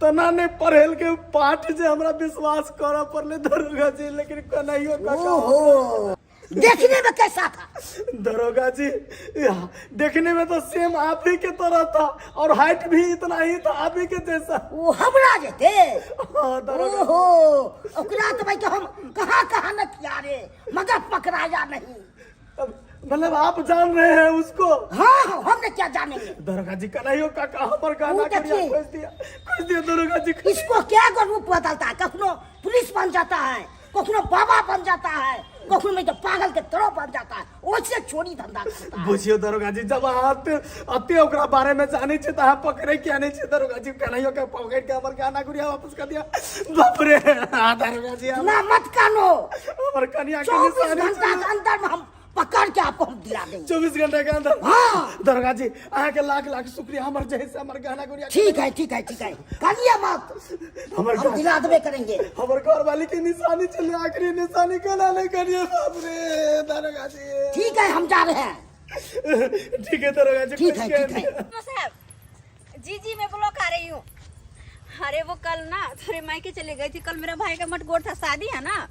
तना नहीं पढ़ेल के पाठ जे हमरा विश्वास करऽ पड़ले दरोगा जी, लेकिन कन्हैयो काका। ओहो, देखने में कैसा था? दरोगा जी, देखने में तो सेम आप ही के तरह था और हाइट भी इतना ही था आप ही के जैसा। वो हमरा जेते? हाँ दरोगा। ओहो, ओकरा तो भाई के हम कहाँ कहाँ न किया रे, मगर पकड़ाया नहीं। अब मतलब आप जान रहे हैं उसको? हाँ हाँ, हमने क्या जानेंगे। दरोगा जी, कन्हैयो काका हमर गाना वो देखिए। खोज दिया, खोज दिया दरोगा जी। इसको क्या को रूप बदलता है, कखनो पुलिस बन जाता है, कखनो बाबा बन जाता है, कखनो में तो पागल के तरह बन जाता है, ओसे चोरी धंधा करता है। बुझियो दरोगा जी, जब अहाँ अते ओकरा बारे में जाने छी त अहाँ पकड़े किया नहीं छी दरोगा जी? कन्हैयो के पकड़ के हमर गाना गुड़िया वापस कर दिया। बाप रे, हाँ दरोगा जी, ना मत कानो, हमर कन्या के 24 निशानी घंटा के अंदर में हम पकड़ के आपको हम दिला देंगे। 24 घंटा के अंदर? हाँ। दरोगा जी, अहाँ के लाख लाख शुक्रिया, हमर जैसे हमर गहना गुड़िया। ठीक है ठीक है ठीक है, कानिए मत, हमर हम दिला देबे करेंगे। हमर घर वाली के निशानी चले, आखिरी निशानी केना नहीं करिए। बाप रे दरोगा जी। ठीक है, हम जा रहे हैं। ठीक है दरोगा जी। ठीक है, ठीक है। साहब जी, जी मैं ब्लॉक आ रही हूँ। अरे वो कल ना थोड़े मायके चले गई थी, कल मेरा भाई का मटगोर था, शादी है ना।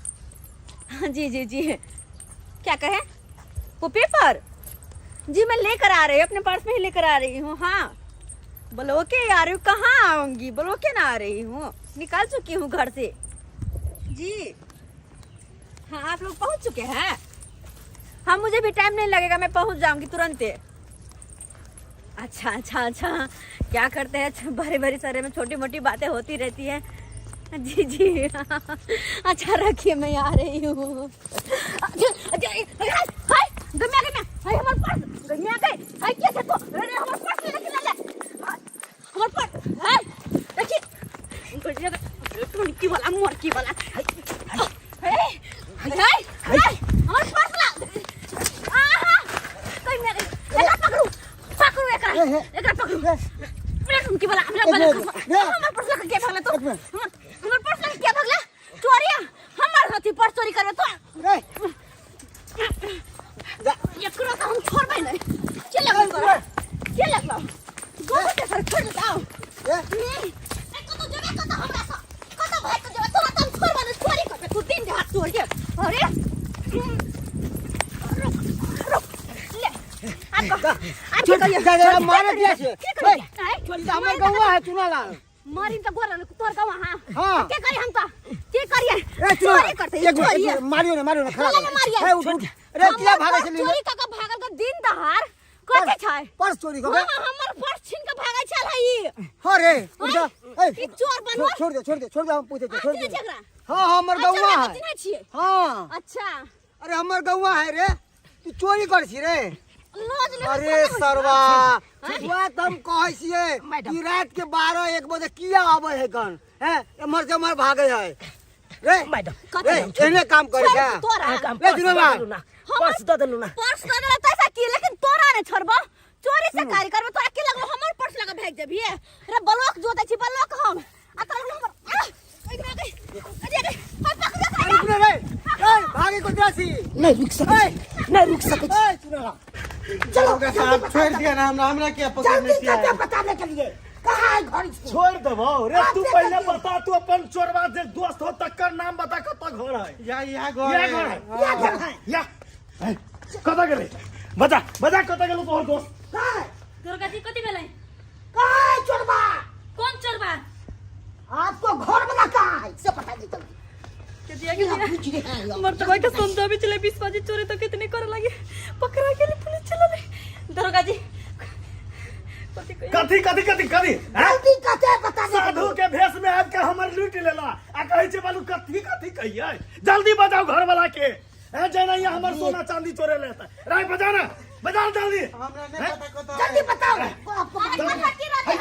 जी जी जी, क्या कहे वो पेपर? जी मैं लेकर आ रही हूँ, अपने पर्स में ही लेकर आ रही हूँ। हाँ बोलो के आ रही हूँ, कहाँ आऊँगी? बोलो के ना आ रही हूँ, निकाल चुकी हूँ घर से। जी हाँ, आप लोग पहुँच चुके हैं? हाँ मुझे भी टाइम नहीं लगेगा, मैं पहुँच जाऊँगी तुरंत। अच्छा अच्छा अच्छा, क्या करते हैं, बड़े बड़े शहर में छोटी मोटी बातें होती रहती है। जी जी अच्छा रखिए, मैं आ रही हूँ। अच्छा अच्छा, हाय गम्या गम्या, हाय हमार पर्स गम्या गए, हाय क्या से तो, अरे हमार पर्स ले ले ले, हमार पर्स, हाय देखिए टुनकी वाला मोरकी वाला, हाय हाय हाय हाय हमार पर्स ला, आहा गम्या गए, एकरा पकड़ू पकड़ू, एकरा एकरा पकड़ू, मेरा टुनकी वाला हमरा वाला, हमार पर्स लगा के भागला तो, हमर पर्स लगा के भागला चोरिया, हमर हथी पर्स चोरी करबे तो रे एकरो तो हम छोड़बै नहीं। के लगलो तोरा? के लगलो गोबर के सर छोड़ देता। ए कतो जेबे, कतो हमरा से कतो भाग के जेबे? तोरा तो हम छोड़बै नहीं, चोरी करबे तू दिन देहात चोर के। अरे रुक रुक, ले आपको आपको कहिए। जा जा, मारे दिया से। की करिए? हमर गौवा है चुनालाल। मरी त गोर तोर गौवा? हां हां। के करी हम त के करिए? ए चुना चोरी करते, एक मिनट, चोरी। एक मिनट, मारियो ना, मारियो ना, खड़ा चलो ना मारियो। ए उठ उठ रे, किया भागे छली? चोरी क के भागल के दिन दहाड़ कथी छै? पर्स चोरी क हां हमर पर्स छीन के भागल छल है ई। हां रे, उठ जा। ए ई चोर बनवा। छोड़ दे छोड़ दे छोड़ दे, हम पूछे छे, छोड़ चिन्है दे। छियै एकरा? हां हमर अच्छा, गौवा एकरा है। चिन्है छियै? हां। अच्छा। अरे हमर गौवा है रे, तू चोरी कर छी रे? लाज ले। अरे सरवा, वह तो हम कहै छियै कि रात के 12-1 बजे किया आबै है गन हैं, एम्हर से एम्हर भागे है रे। मैडम रे, एहने काम करे छै तोरा रे जुनवा? पर्स दऽ देलू ना। पर्स दऽ देला तैसा की, लेकिन तोरा ने छोड़बो, चोरी से कार्य करबो। तोरा की लगलो हमर पर्स लगा भाग जेबही? रे ब्लॉक जोतै छी ब्लॉक हम, आ तोरा लगलो हमर आ ओइ में गई, अरे गई, हाय पकड़ अरे रुक रे, ए भागे को जासी। नहीं रुक सके, नहीं रुक सके। ए चुनाला, चलो दरोगा साहब, छोड़ दिया ना हमरा, हमरा क्या पकड़ने जल्दी किया करके बताने के लिए कहाँ है घर इसको? छोड़ देबो रे तू, आपे पहले करिए। बता तू अपन चोरवा जे दोस्त हो तकर नाम बता, कत घर है? या या घर या है। घर है। क्या घर है? या ए, कत गेलै? बता बता, कत गेलो तोहर दोस्त? कहाँ है? दुर्गा जी, कथी भेलै? कहाँ है चोरबा? कोन चोरबा? आपको घर वाला कहाँ है से पता नहीं जल्दी। के दिया के दिया। पूछ रहे हैं। मर्तबा के समझावे चले 20 बजे चोरी तो कितने करे लगे, पकड़ा गेल, पुलिस चला ले। दरोगा जी, कथी कहिए? कथी कथी कथी कथी हैं? जल्दी कहते बताने के साधु लिए। के भेष में आबि के हमर लूटि लेला आ कहै छै बालू कथी कथी कहियै? जल्दी बजाउ घर वाला के, हैं जेना यहाँ हमर सोना चांदी चोरे लेता राय, बजाना बजा जल्दी। हमरा नहीं पता कत है। जल्दी बताओ आपको। अरे कथी रहते?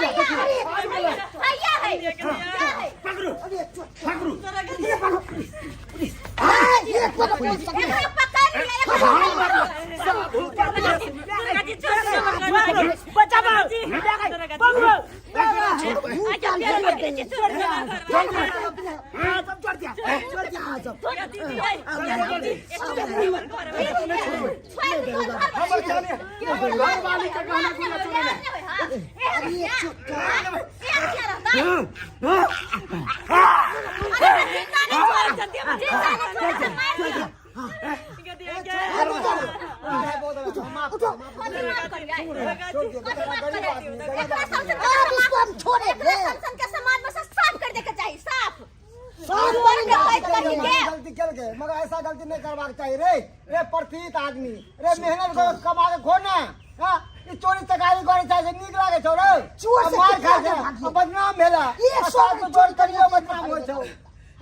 हैया है, हैया है। पकड़ू। अरे चोर, पकड़ू। ये पकड़ो, पुलिस, हाँ, ये पकड़ो, पुलिस। एकरा पकड़ लिया, एकरा। साधु के भेष में दुर्गा जी, छोड़ दिया हमर घर। बचाबो, पकड़ो। भूत डाल दिया। छोड़ दिया हमर घर। हाँ, सब छोड़ दिया, छोड़ दिया। अहाँ सब। हमर जाने हमर घरवाली के गहना गुड़िया चोरेने। अरे चुप। अब इसको हम छोड़ेंगे। समाज में से साफ कर देके चाहिए, साफ। साफ करेंगे। गलती केल के मगर ऐसा गलती नहीं करबाक चाहिए रे। रे प्रतीत आदमी रे, मेहनत करो कमा के खो ना। हाँ, ई चोरी चकारी करे छै से नीक लागे छौ रे? चोर से आ मार कितना खा के भागी? आ बदनाम भेला। एक आ सौ साथ में में चोरी चोरी करियो करियो बदनाम होइ छौ।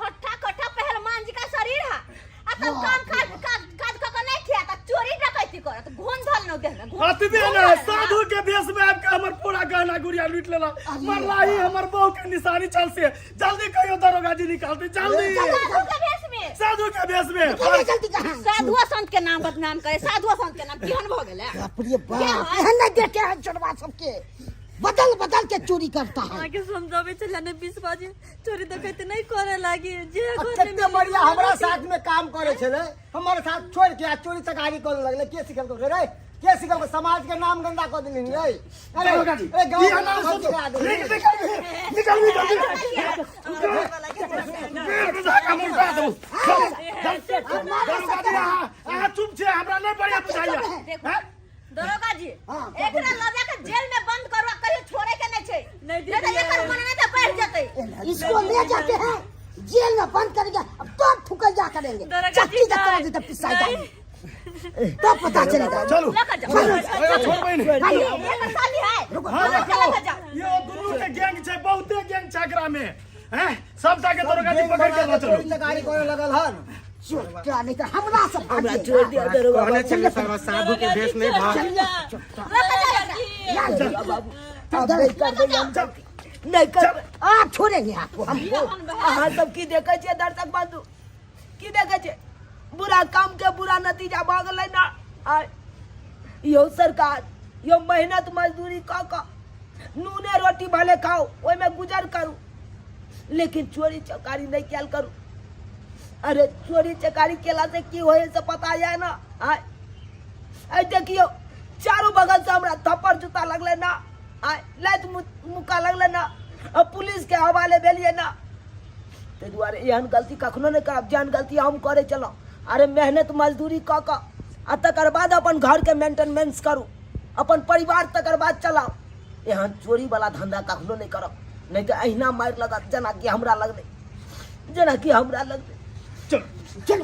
हट्ठा कट्ठा पहलवान जी का शरीर है आ तब काम काज काज काज क के नहीं खिया त चोरी डकैती करत, घून धल न देह में घून। अतबे ने साधु के भेष में आबि के हमर पूरा गहना गुड़िया लूट लेला। मरला ही हमर बहू के निशानी चल से जल्दी कहियो दरोगा जी निकालते जल्दी। साधु के भेष में, साधु के भेष में। निकालिए जल्दी कहाँ। साधुआ संत के नाम बदनाम करे, साधुआ संत के नाम केहन भ गेलै? बाप रे बाप, एहन नहीं देखे हैं चोरवा सबके, बदल बदल के चोरी करता है। अहाँके समझाबै छलै ने 20 बाजे चोरी डकैती नहीं करे लागी जे आ घर में कते बढ़िया हमरा साथ में काम करे छलै, हमर साथ छोड़ के आ चोरी चकारी करे लगलै। के सिखलको रे? रे के सिखलको? समाज के नाम गंदा कऽ देलही रे। अरे दरोगा जी, अरे गाँव ई के अनार नाम सोचो। गिरा देलही। निकल निकल निकल दरोगा जी, अहाँ अहाँ चुप छै, हमरा नहि बढ़िया बुझाइया। हैं? दरोगा जी, हाँ, एकरा ल जाके जेल में बंद करू आ कहियो छोड़े के नहीं छै, नहीं त एकर मन नहीं त बढ़ जेतै। इसको ले जाते हैं जेल में बंद करेंगे, अब तो ठुकैया करेंगे, चक्की के तरह से पिसाई जाएंगे, तब पता चलेगा। चलू। ल के जाओ। अयो, छोड़बै नहि। एकर साली है। हाँ, ल के देखो, जाओ। यो दुनू के गैंग छै, बहुते गैंग छै एकरा में। हैं, सबटा के दरोगा जी पकड़ के ल चलू। चोरी चकारी करे लगल हन। चोटा नहीं तो हमरा से हमरा भागे। छोड़ दिया दरोगा कहने बाबू। छलियै सरवा साधु के भेष नहि भऽ ल के जाओ एकरा। बाबू अब नहीं करबै हम, नहीं करबै। आप छोड़ेंगे आपको हम। अहाँ सब की देखै छियै दर्शक बंधु, की देखै छियै? बुरा काम के बुरा नतीजा भऽ गेलै ना। आ यौ सरकार, यौ मेहनत मजदूरी कऽ कऽ नूने रोटी भले खाउ, ओहिमे गुजर करू, लेकिन चोरी चकारी नहि कयल करू। अरे चोरी चकारी केला से की होइ से पता यऽ ना? आय आइ देखियौ, चारू बगल से हमरा थप्पड़ जूता लगलै ना, आय लात मुक्का लगलै ना, आ पुलिस के हवाले भेलियै ना। ताहि दुआरे एहन गलती कखनो नहि करब जेहन गलती हम करै छलहुँ। अरे मेहनत मजदूरी कऽ कऽ आ तकर बाद अपन घरके मेंटेनेंस करू, अपन परिवार तकर बाद चलाउ। एहन चोरीवला धंधा कखनो नहि करब, नहि तऽ अहिना मारि लगत जेनाकि हमरा लगलै, जेनाकि हमरा लगलै। चलू। चलो।